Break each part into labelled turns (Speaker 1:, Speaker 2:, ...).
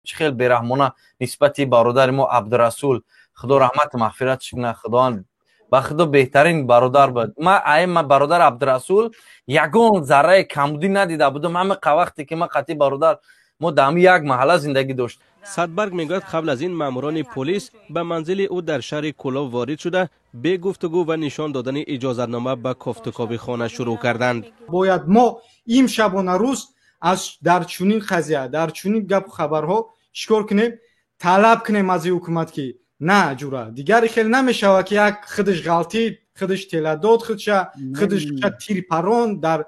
Speaker 1: Чӣ хел бераҳмона нисбати бародари мо Абдурасул, Худо раҳмату мағфиратш кунад. Худованд ба Худо беҳтарин бародар буд. Ма ай ма бародар Абдурасул ягон зарраи камбудӣ надида будам. Ҳама вақте ки ма қатъи бародар мо дар ҳами як маҳалла зиндагӣ дошт.
Speaker 2: Садбарг мегӯяд, қабл аз ин маъмурони полис ба манзили ӯ дар шаҳри Кӯлоб ворид шуда, бе гуфтугӯ ва нишон додани иҷозатнома ба кофтукови хона шурӯъ карданд.
Speaker 3: Бояд мо им шабона рӯз аз дар чунин қазия, дар чунин гапу хабарҳо чӣ кор кунем? Талаб кунем аз ин ҳукумат, ки на ҷура дигари хел намешавад, ки як худаш ғалтид, худаш тела дод, худша худаш тир парон, дар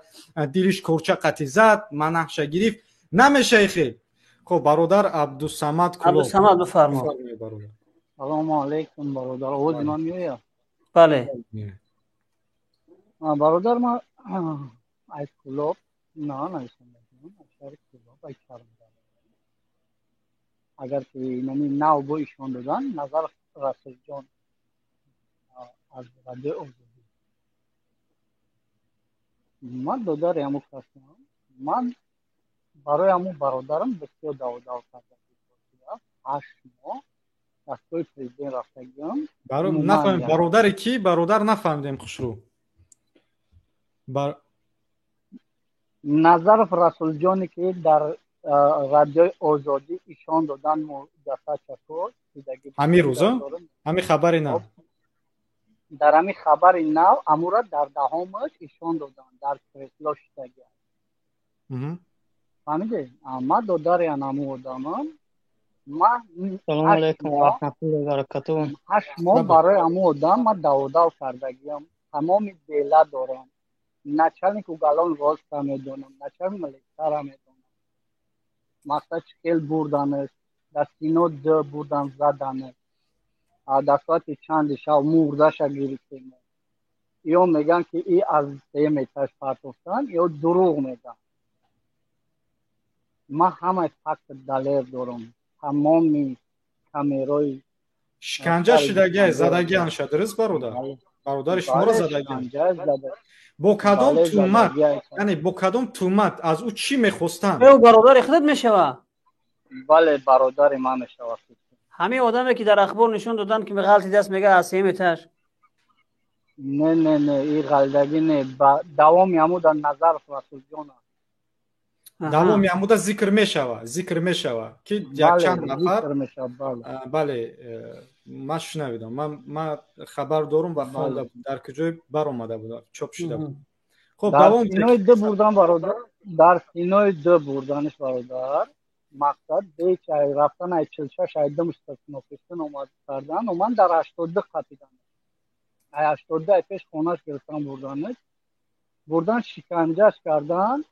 Speaker 3: дилиш корча қатӣ зад, манаҳша гирифт, намешаи хел. Хоб, бародар Абдусамад.
Speaker 4: Абдусамад, бифармо.
Speaker 5: Салому алайкум, бародар. Овози ман меояд?
Speaker 4: Бале.
Speaker 5: Бародар, ман аз Кӯлоб на нависам, аз шаҳри Кӯлоб, аз Чармдар. Агар ки инами нав бо ишон додан Назар Расулҷон аз Радиои Озодӣ, ман додари ҳамун касам. Ман барои ҳамун бародарам бисёр даводав кардам. 8 моҳ дастгоҳи президент рафтагиам.
Speaker 3: Нафаҳмем, бародари кӣ, бародар, нафаҳмидем хушрӯ.
Speaker 5: Назаров Расулҷоне, ки дар Радиои Озодӣ ишон додан муҷассадчако.
Speaker 3: Ҳамин рӯзо, ҳамин хабари нав?
Speaker 5: Дар ҳамин хабари нав амура дар даҳомаш ишон додан, дар кресло шидаги. Фаҳмидед? Ман додари анаму одамам.
Speaker 6: Салому алайкум ва раҳматуллоҳи баракатуҳ.
Speaker 5: 8 моҳ барои ҳамун одам ман даводав кардагиам, тамоми дела дорам. Начальник уголовный розыска медонам, начальник милитсара медонам. Мақсад, чӣ хел бурданаш, дар сино д бурдан заданаш, дар соати чанди шав мурдаша гирифтем. Ё мегӯянд, ки и аз сеюм этаж партофтан, ё дурӯғ мегӯянд. Ман ҳамаи факт далер дорам, тамоми камерои.
Speaker 3: Шиканҷа шидагиай, задагианша, дуруст, бародар? Бародари шуморо задагиан бо кадом тӯҳмат, яъне бо кадом тӯҳмат, аз ӯ чӣ мехостанд?
Speaker 4: Ӯ бародари худат мешава?
Speaker 5: Бале, бародари ман мешава.
Speaker 4: Ҳамин одаме, ки дар ахбор нишон доданд, ки ғалти даст мега аз сеюм этаж?
Speaker 5: Не, не, не, и ғалдагӣ не. Давоми ҳамуда Назаров Расулҷон.
Speaker 3: Давоми ҳамуда зикр мешава, зикр мешава, ки якчанд нафар. Бале, ман шунавидам, ман хабар дорум ва хонда буд, дар куҷой баромада буд, чоп шуда буд.
Speaker 5: Хоб, давом. Синои д бурдан, бародар, дар синои д бурданиш, бародар. Мақсад, беч ай рафтан, ай 46, ай дмштаснопистан омад кардан, оман дар 82 қапидан, ай 82 ай пеш хонаш гирифтан, бурданиш, бурдан, шиканҷаш кардан.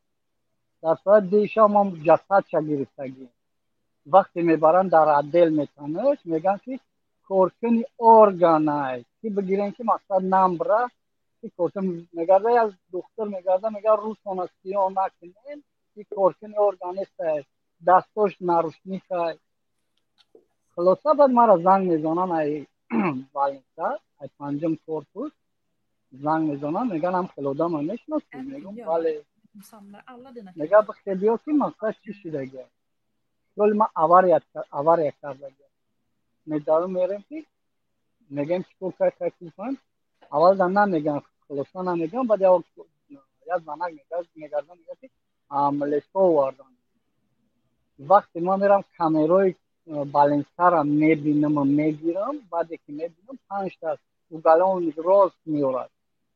Speaker 5: Дар соати 2 шаб ман ҷасадша гирифтагӣ. Вақте мебаранд, дар отдел метанаш, мегӯянд, ки коркуни органай, ки бигирем, ки мақсад намбра, ки коркун мегарда, як духтур мегарда, мега рӯсона сиёҳ накунем, ки коркуни орган нестай, дастош наручникай. Хулоса, баъд мара занг мезананд ай больница, ай панҷум корпус занг мезананд, мегӯянд: «Ҳам хел одама мешиносӣ?» Мегӯм: «Бале». Мега: «Бихте биё, ки мақсад чӣ шудагия?» Ҳоли ман авария кардагия. Медавем, мерем, ки мегӯем: «Чӣ кор кард?» Аввал да намегӯян, хулоса намегӯян. Баъд як занак мегарда, мега, ки милисо овардан. Вақте ман мерам, камерои больницара мебинам, мегирам. Баъде ки мебинам, панҷта уголовник рост меорад.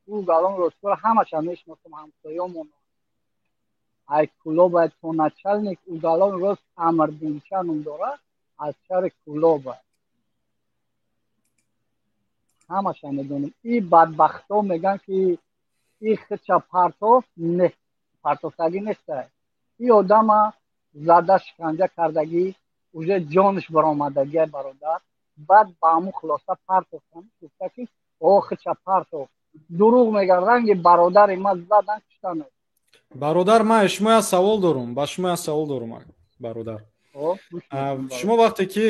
Speaker 5: Уголовник ростро ҳамаша мешиносам, ҳамсоёмон ай Кӯлоба. То начальник уголовный розыск Амрдинча ном дора, аз шаҳри Кӯлоба, ҳамаша медонам. И бадбахтҳо мегӯянд, ки и хича партоф не, партофтагӣ нестай, и одама зада, шиканҷа кардагӣ, уже ҷонаш баромадагия, бародар. Баъд ба ҳамун хулоса партофтан, гуфта, ки о хича партоф. Дурӯғ мегӯян, ранги бародари ман задан, куштан.
Speaker 3: Бародар, ман шумо як савол дорум, ба шумо як савол дорум, бародар. Шумо вақте ки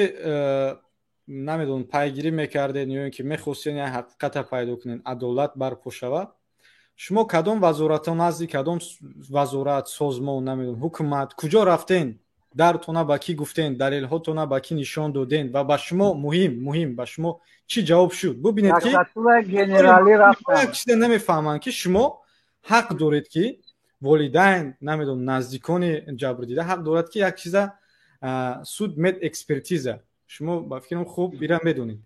Speaker 3: намедонам, пайгирӣ мекардед ё ин ки мехостед як ҳақиқата пайдо кунед, адолат барпо шавад, шумо кадом вазоратҳо, назди кадом вазорат, созмон, намедонам, ҳукумат, куҷо рафтен? Дардтона ба кӣ гуфтен, далелҳотона ба кӣ нишон доден ва ба шумо муҳим ба шумо чӣ ҷавоб шуд? Бубинед, ки як чизе намефаҳманд, ки шумо ҳақ доред, ки волидайн, намедонам, наздикони ҷабрдида ҳақ дорад, ки як чиза судмедэкспертиза, шумо ба фикрам хуб ира медонед,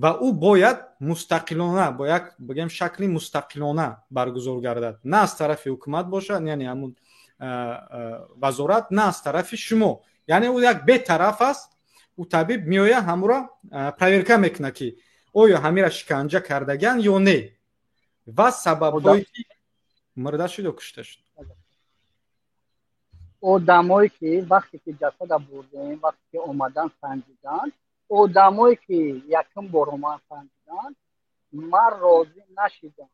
Speaker 3: ва ӯ бояд мустақилона, бо як, бигем, шакли мустақилона баргузор гардад, на аз тарафи ҳукумат бошад, яъне ҳамун вазорат, на аз тарафи шумо, яъне ӯ як бетараф аст. Ӯ табиб меояд, ҳамуро проверка мекунад, ки оё ҳамира шиканҷа кардагиан ё не ва сабабҳое ки мурда шуд ё кушта шуд.
Speaker 5: Одамое ки вақте ки ҷасада бурдем, вақте ки омадан санҷидан, одамое ки якум бор омадан санҷидан, ман розӣ нашидам,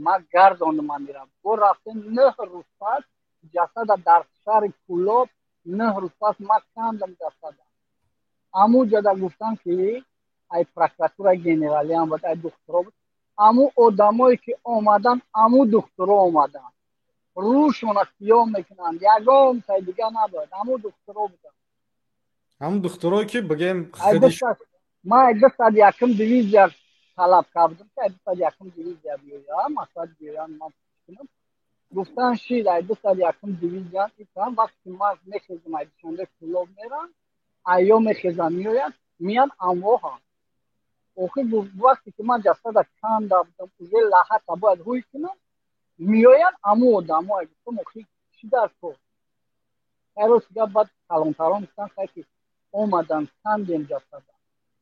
Speaker 5: ман гардондам амира. Бо рафтем, 9 рӯз пас ҷасада дар шаҳри Кӯлоб, 9 рӯз пас ман кандам ҷасада. Аму ҷада гуфтам, ки ай прокуратураи генералиам буд, ай духтуро буд. Аму одамое ки омадан, аму духтуро омадан, рӯшона сиёҳ мекунанд, ягон тай дига набуд, аму духтуро буданд.
Speaker 3: Ҳамун духтурое ки, бигем,
Speaker 5: Ман 201-ум дивизия талаб кардам, ки 201-ум дивизия биёям, масалан, биёян, ман кунам. Гуфтан, шид, ай 201-ум дивизия итам. Вақте ман мехезам, ай Душанбе Кӯлоб мерам, айё мехезам, меояд, меян амвоҳам. Охир вақте ки ман ҷасада канда будам, уже лаҳата бояд ҳуй кунам, меоянд аму одамо. Гуфтам, охир чӣ дар кор? Хай, рости гап, баъд калонтарон гуфтан, хай, ки омадан, кандем ҷасада,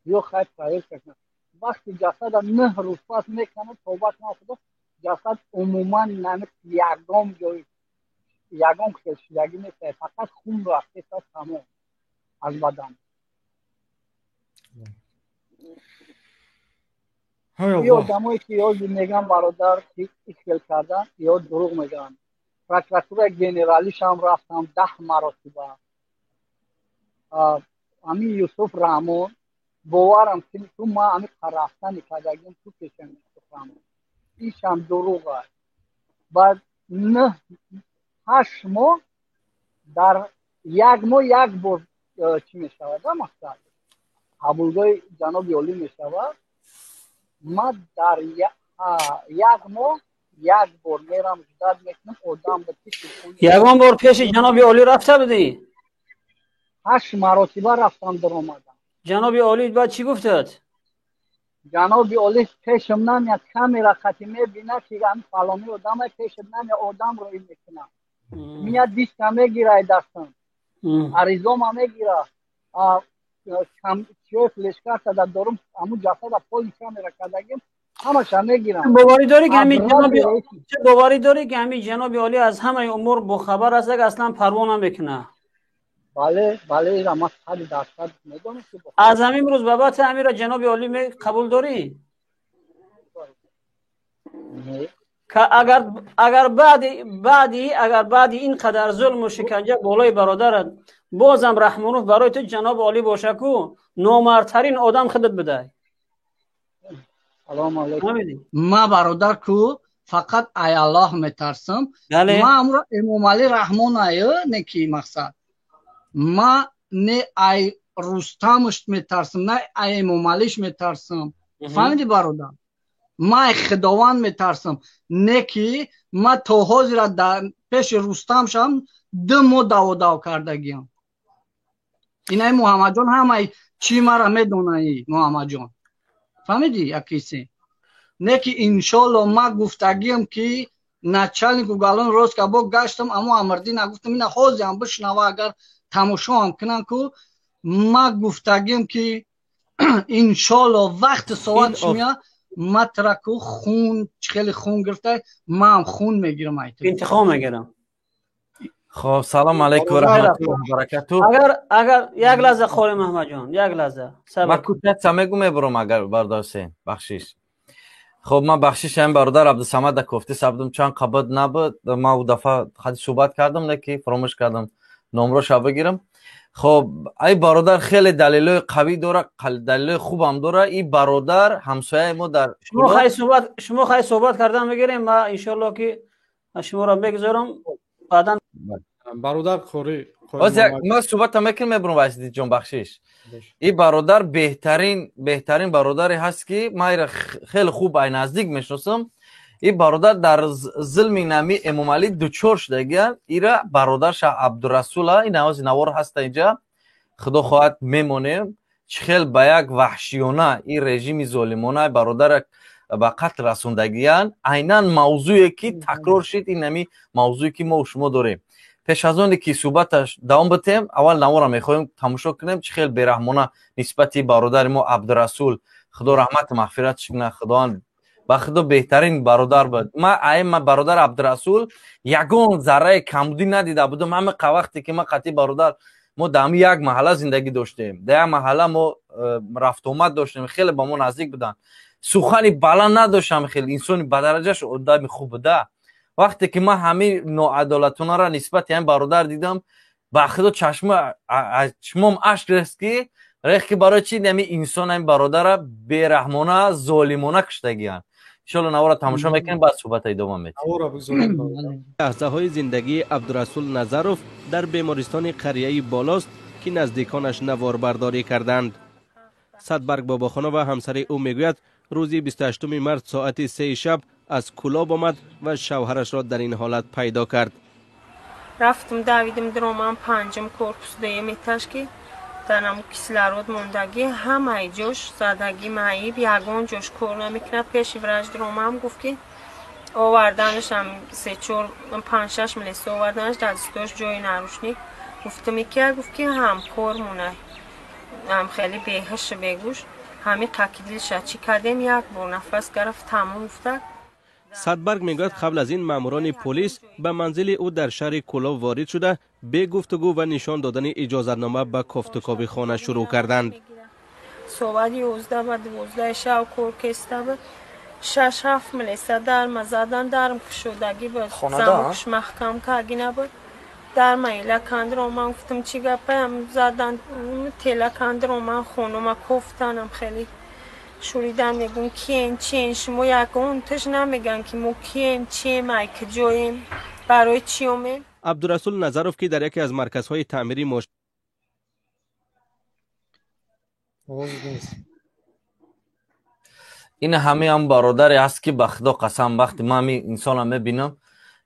Speaker 5: ё хай, проверка кунам. Вақти ҷасада 9 рӯз пас меканад, тобат кунам, худо, ҷасад умуман нами ягон ҷой ягон хел шидагӣ нест, фақат хун рафтеста, тамом, аз бадан. И одамое ки ёзи меган, бародар, ки ихел кардан, ё дурӯғ мегӯянд. Прокуратураи генералишам рафтам 10 маротиба. Ҳамин Юсуф Раҳмон, боварам ки ту ма ҳами рафтани кардагим ту пешам Юсуф Раҳмон, ишам дурӯғ аст. Баъд 9, 8 моҳ дар як моҳ як бор чӣ мешавад, мақсад, қабулгоҳи ҷаноби олӣ мешавад. Ма дар як моҳ як бор мерам, ждать мекунам, одам.
Speaker 4: Ягон бор пеши ҷаноби олӣ рафта будӣ?
Speaker 5: Ҳашт маротиба рафтам, даромадам.
Speaker 4: Ҷаноби олӣ баъд чӣ гуфтад?
Speaker 5: Ҷаноби олӣ пешам намеяд, камера қати мебинад, ки ами фалони одама пешам намеяд, одам роӣ мекунам. Меяд, диска мегирай дастам, аризома мегира, чиёи флешкарта дорум, аму ҷасада поли камера кардагим, ҳамаша мегирам.
Speaker 4: Боварӣ дорӣ, ки ҳамин ҷаноби, боварӣ дорӣ, ки ҳамин ҷаноби олӣ аз ҳамаи умур бохабар аст, аслан парво намекунад?
Speaker 5: Бале, ира ман 100% медонам, ки
Speaker 4: Аз ҳамин рӯз ба баъд ҳамира ҷаноби олӣ қабул дорӣ? Агар баъди ин қадар зулму шиканҷа болои бародарат бозам Раҳмонов барои ту ҷаноби олӣ боша ку, номардтарин одам худат будай.
Speaker 5: Салому алайкум.
Speaker 6: Ма, бародар, ку фақат ай Аллоҳ метарсам. Ма амро Эмомалӣ Раҳмон аю не, ки мақсад, ма не ай Рустамш метарсам, на ай Эмомалиш метарсам. Фаҳмиди, бародар? Ма ай Худованд метарсам. Не ки ма то ҳозира пеши Рустамшам 2 моҳ даводав кардагиам. Инаи Муҳаммадҷон ҳамаи чӣ мара медонаи, Муҳаммадҷон, фаҳмидӣ? Якисе не ки иншолло ма гуфтагиам, ки начальник уголовный розыска бо гаштам, амо Амрдина гуфтам, ина ҳозиам бишнава, агар тамошоам кунам ку, ма гуфтагиам, ки иншолло вақти соат мея, ма траку хун хеле хун гирифта, маам хун мегирам.
Speaker 4: Интиқом мегирам.
Speaker 1: Хоб, салом алайкум ва раҳматуллоҳи ва баракатуҳ.
Speaker 4: Агар як лаҳза, қори Маҳмадҷон, як лаҳза.
Speaker 1: Ман кӯтоҳ мегум, мебурам, агар бардоштем, бахшиш. Хоб, ман бахшиш ҳамин бародар Абдусамад кофти сабдум, чанд қабд набуд. Ман ӯ дафъа хади суҳбат кардам, леки фаромӯш кардам номроша бигирам. Хоб, ай бародар хеле далелҳои қавӣ дора, далелҳои хубам дора. И бародар ҳамсояи мо дар
Speaker 4: Шумо хай суҳбат кардан мегирем, ма иншоалло ки шуморо мегузорам баъдан.
Speaker 3: Бародар қори
Speaker 1: ман суҳбата мекунам, мебурам Васиддинҷон, бахшиш. Ин бародар беҳтарин бародаре ҳаст, ки ман ира хеле хуб ай наздик мешиносам. Ин бародар дар зулми нами Эмомалӣ дучор шудагиян. Ира бародарша Абдурасула, ин навози навор ҳаста инҷа, худо хоҳад мемонем. Чӣ хел ба як ваҳшиёна ин режими золимона бародара ба қатл расондагиян. Айнан мавзӯе ки такрор шид, ин ҳами мавзӯе ки мо шумо дорем. Пеш аз оне ки суҳбаташ давом битем, аввал навора мехоҳем тамошо кунем, чӣ хел бераҳмона нисбати бародари мо Абдурасул, худо раҳмату мағфиратш кунад, худованд ба худо беҳтарин бародар буд. Ман ай бародар Абдурасул ягон зарраи камбудӣ надида будам. Ҳама вақте ки ман қатъи бародар, мо дар ҳами як маҳалла зиндагӣ доштем, дар як маҳалла мо рафтуомад доштем, хеле ба мо наздик буданд. Сухани баланд надоштам, хеле инсони ба дараҷаш одами хуб буда. Вақте ки ман ҳамин ноадолатонаро нисбати ҳамин бародар дидам, ба худо чашмом ашк рест, ки рех, ки барои чи ҳамин инсон, ҳамин бародара бераҳмона, золимона куштагиянд. Иншолло навора тамошо мекунем, баъд суҳбата идома
Speaker 3: медиҳем.
Speaker 2: Лаҳзаҳои зиндагии Абдурасул Назаров дар бемористони қарияи Болост, ки наздиконаш наворбардорӣ карданд. Садбарг Бобохонова, ҳамсари ӯ, мегӯяд, рӯзи 28 март соати 3 шаб аз Кӯлоб омад ва шавҳарашро дар ин ҳолат пайдо кард.
Speaker 7: Рафтум, давидим, диромам панҷум корпус, дуюм этаж, ки дарам кислород мондагӣ, ҳамаи ҷош задагӣ, маиб, ягон ҷош кор намекунад. Пеши врач диромам, гуфт, ки оварданашам се-чор, панҷ-шаш милиса оварданаш, дар дастдош ҷои наручник. Гуфтам, икия гуфт, ки ҳамкор монай, ҳам хеле беҳушу бегӯш, ҳами қаки дилша чӣ кардем, як бор нафас гирифт, тамом гуфта.
Speaker 2: Садбарг мегӯяд, қабл аз ин маъмурони полис ба манзили ӯ дар шаҳри Кӯлоб ворид шуда, бе гуфтугӯ ва нишон додани иҷозатнома ба кофтукови хона шурӯъ карданд.
Speaker 7: Соати 11 ба 12 шав кор кеста буд, шаш ҳафт милиса дарма задан, дарм кушодагӣ буд, замокш маҳкам карги набуд. Дарма ила кандро, ман гуфтам, чӣ гапаям, задан тела кандро, ман хонума кофтанам, хеле шуридан, мегӯм, киен, чиен шумо? Ягон таш намеган, ки мо кием, чием, ай куҷоем, барои чӣ омем.
Speaker 2: Абдурасул Назаров, ки дар яке аз марказҳои таъмири мош
Speaker 1: Ин ҳамаам бародаре ҳаст, ки ба худо қасам, вақте ман ҳамин инсонам мебинам,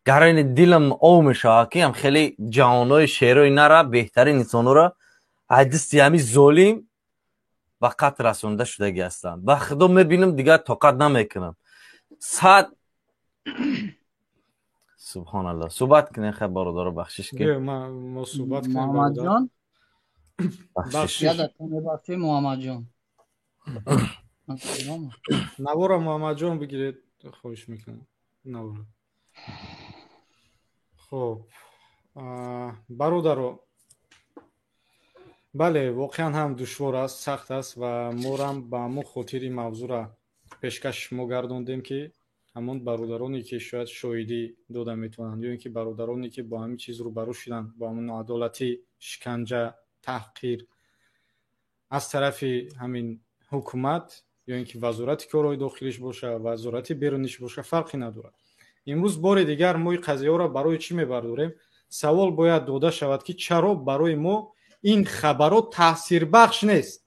Speaker 1: гарани дилам ов мешавад, ки ҳам хеле ҷавонои шерои нара, беҳтарин инсонҳоро аз дасти ҳамин золим ба қатл расонда шудагӣ ҳастанд. Ба худо мебинам, дигар тоқат намекунам. Сад субҳоналло. Суҳбат кунем, хай, бародаро, бахшиш ки
Speaker 3: мо суҳбат кунем.
Speaker 6: Муҳаммадҷон, Муҳаммадҷон.
Speaker 3: Навора, Муҳаммадҷон, бигиред, хоҳиш мекунам, навора. Хуб, бародаро, бале, воқеан ҳам душвор аст, сахт аст ва морам ба ҳамон хотири мавзӯъра пешкаши шумо гардондем, ки ҳамон бародароне, ки шояд шоҳидӣ дода метавонанд, ё ин ки бародароне, ки бо ҳамин чиз рӯбарӯ шуданд, бо ҳамон ноадолатӣ, шиканҷа, таҳқир аз тарафи ҳамин ҳукумат, ё ин ки вазорати корҳои дохилиш боша, вазорати беруниш боша, фарқе надорад. Имрӯз бори дигар мо ин қазияҳоро барои чӣ мебардорем? Савол бояд дода шавад, ки чаро барои мо ин хабарҳо таъсирбахш нест,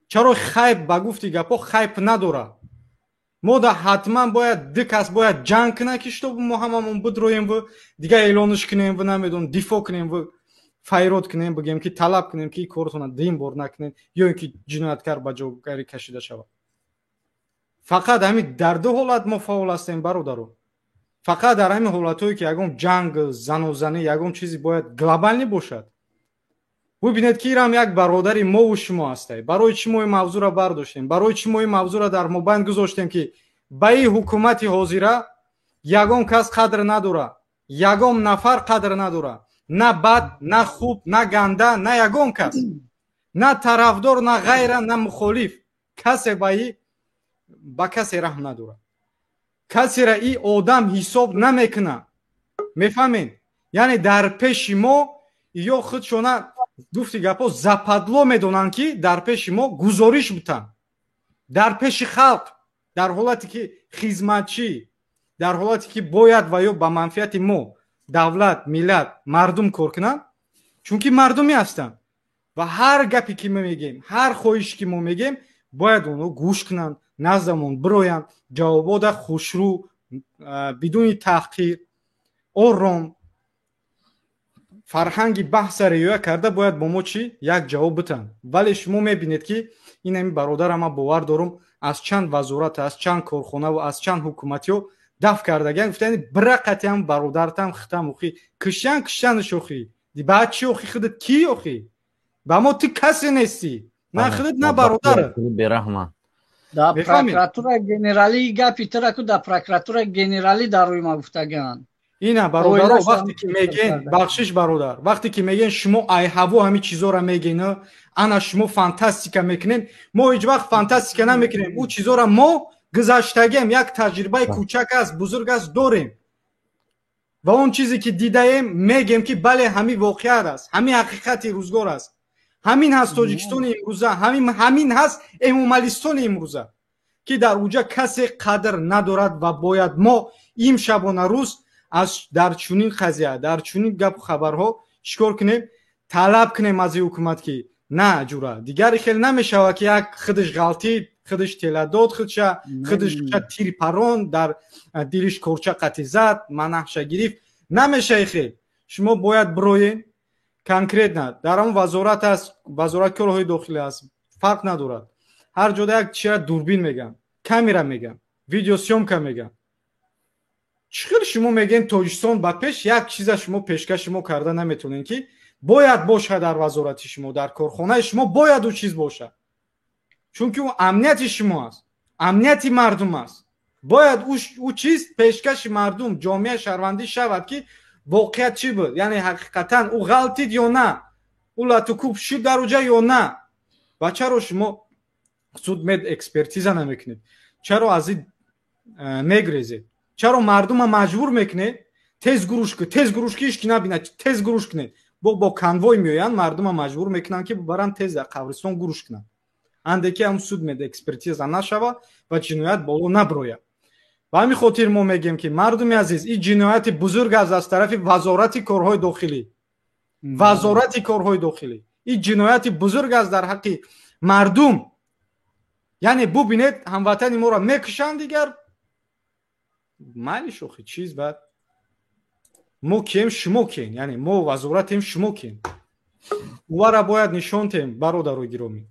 Speaker 3: чаро хайп, ба гуфти гапҳо, хайп надорад. Мо да ҳатман бояд ду кас бояд ҷанг кунад, ки чтобы мо ҳамамон бидроем ва дигар эълонш кунем ва, намедонам, дифоъ кунем ва файрод кунем, бигем, ки талаб кунем, ки ин коротонро дин бор накунем, ё ин ки ҷинояткар ба ҷавобгарӣ кашида шавад. Фақат ҳамин дар ду ҳолат мо фаъол ҳастем, бародаро, фақат дар ҳамин ҳолатҳое, ки ягон ҷанг, занозанӣ, ягон чизе бояд глобальный бошад. Бубинед, ки ирам як бародари мову шумо ҳастай. Барои чӣ мо ин мавзӯъро бардоштем, барои чӣ мо ин мавзӯъро дар мобайн гузоштем? Ки ба ин ҳукумати ҳозира ягон кас қадр надорад, ягон нафар қадр надорад, на бад, на хуб, на ганда, на ягон кас, на тарафдор, на ғайра, на мухолиф. Касе ба касе раҳм надорад, касера и одам ҳисоб намекунад. Мефаҳмед? Яъне дар пеши мо ё худшона, гуфти гапҳо, западло медонанд, ки дар пеши мо гузориш бутанд, дар пеши халқ, дар ҳолате ки хизматчӣ, дар ҳолате ки бояд ва ё ба манфиати мо Давлат, миллат, мардум кор кунанд, чунки мардумӣ ҳастанд ва ҳар гапе ки мо мегем, ҳар хоҳише ки мо мегем, бояд онҳо гӯш кунанд, наздамон бироянд, ҷавобода хушрӯ, бидуни таҳқир, ором, фарҳанги баҳса риоя карда бояд бо мо чӣ як ҷавоб битанд. Вале шумо мебинед, ки ин ҳамин бародарам, ман бовар дорам, аз чанд вазорат, аз чанд корхонаву аз чанд ҳукуматиҳо дафт кардагиан, гуфтанд: бира қатиам бародартам хитам охи киштан киштанаш охи баъд чӣ охи, худат кӣ охи, ба мо ту касе нестӣ, на худат, на бародар.
Speaker 1: Бераҳман.
Speaker 6: Да прокуратура генералӣ гапи тура ку, да прокуратура генералӣ дар рӯи ма гуфтагианд.
Speaker 3: Ина, бародаро, вақте ки мегӯен, бахшиш, бародар, вақте ки мегӯен, шумо айҳаво ҳамин чизоро мегӯен, ана шумо фантастика мекунен. Мо ҳеҷ вақт фантастика намекунем. Ӯ чизоро мо гузаштагием, як таҷрибаи кӯчак аст, бузург аст, дорем ва он чизе ки дидаем, мегем, ки бале, ҳамин воқеат аст, ҳамин ҳақиқати рӯзгор аст, ҳамин ҳаст Тоҷикистони имрӯза, ҳамин ҳаст эмомалистони имрӯза, ки дар уҷа касе қадр надорад. Ва бояд мо им шабона рӯз аз дар чунин қазия, дар чунин гапу хабарҳо чӣ кор кунем? Талаб кунем аз ҳукумат, ки на, ҷура, дигари хел намешавад, ки як худаш ғалтид, худаш тела дод, худша худаш тир парон, дар дилиш корча қатӣ зад, манаҳша гирифт. Намешаи хел. Шумо бояд бироен конкретно дар он вазорат аст, вазорат корҳои дохилӣ аст, фарқ надорад, ҳар ҷода як чира дурбин меган, камера меган, видеосъёмка меган. Чӣ хел шумо мегӯен Тоҷикистон ба пеш, як чиза шумо пешкаши мо карда наметонем, ки бояд бошад дар вазорати шумо, дар корхонаи шумо бояд ӯ чиз бошад, чунки ӯ амнияти шумо аст, амнияти мардум аст. Бояд ӯ чиз пешкаши мардум, ҷомеаи шаҳрвандӣ шавад, ки воқеат чӣ буд, яъне ҳақиқатан ӯ ғалтид ё на, ӯ латукӯб шуд дар уҷа ё на. Ва чаро шумо судмедэкспертиза намекунед? Чаро аз ин мегрезед? Чаро мардума маҷбур мекунед: тез гуруш ку, тез гуруш ки, ҳеч ки набинад, тез гуруш кунед? Бо конвой меоянд, мардума маҷбур мекунанд, ки бибаранд, тез дар қабристон гуруш кунанд, анде ки ҳам судмедэкспертиза нашава ва ҷиноят боло набирояд. Ба ҳамин хотир мо мегӯем, ки мардуми азиз, ин ҷинояти бузург аст аз тарафи вазорати корҳои дохилӣ. Вазорати корҳои дохилӣ, ин ҷинояти бузург аст дар ҳаққи мардум. Яъне бубинед, ҳамватани моро мекушанд, дигар майли шохи чиз. Баъд мо кием, шумо киен? Яъне мо вазоратем, шумо киен? Увара бояд нишон тем, бародарои гиромӣ.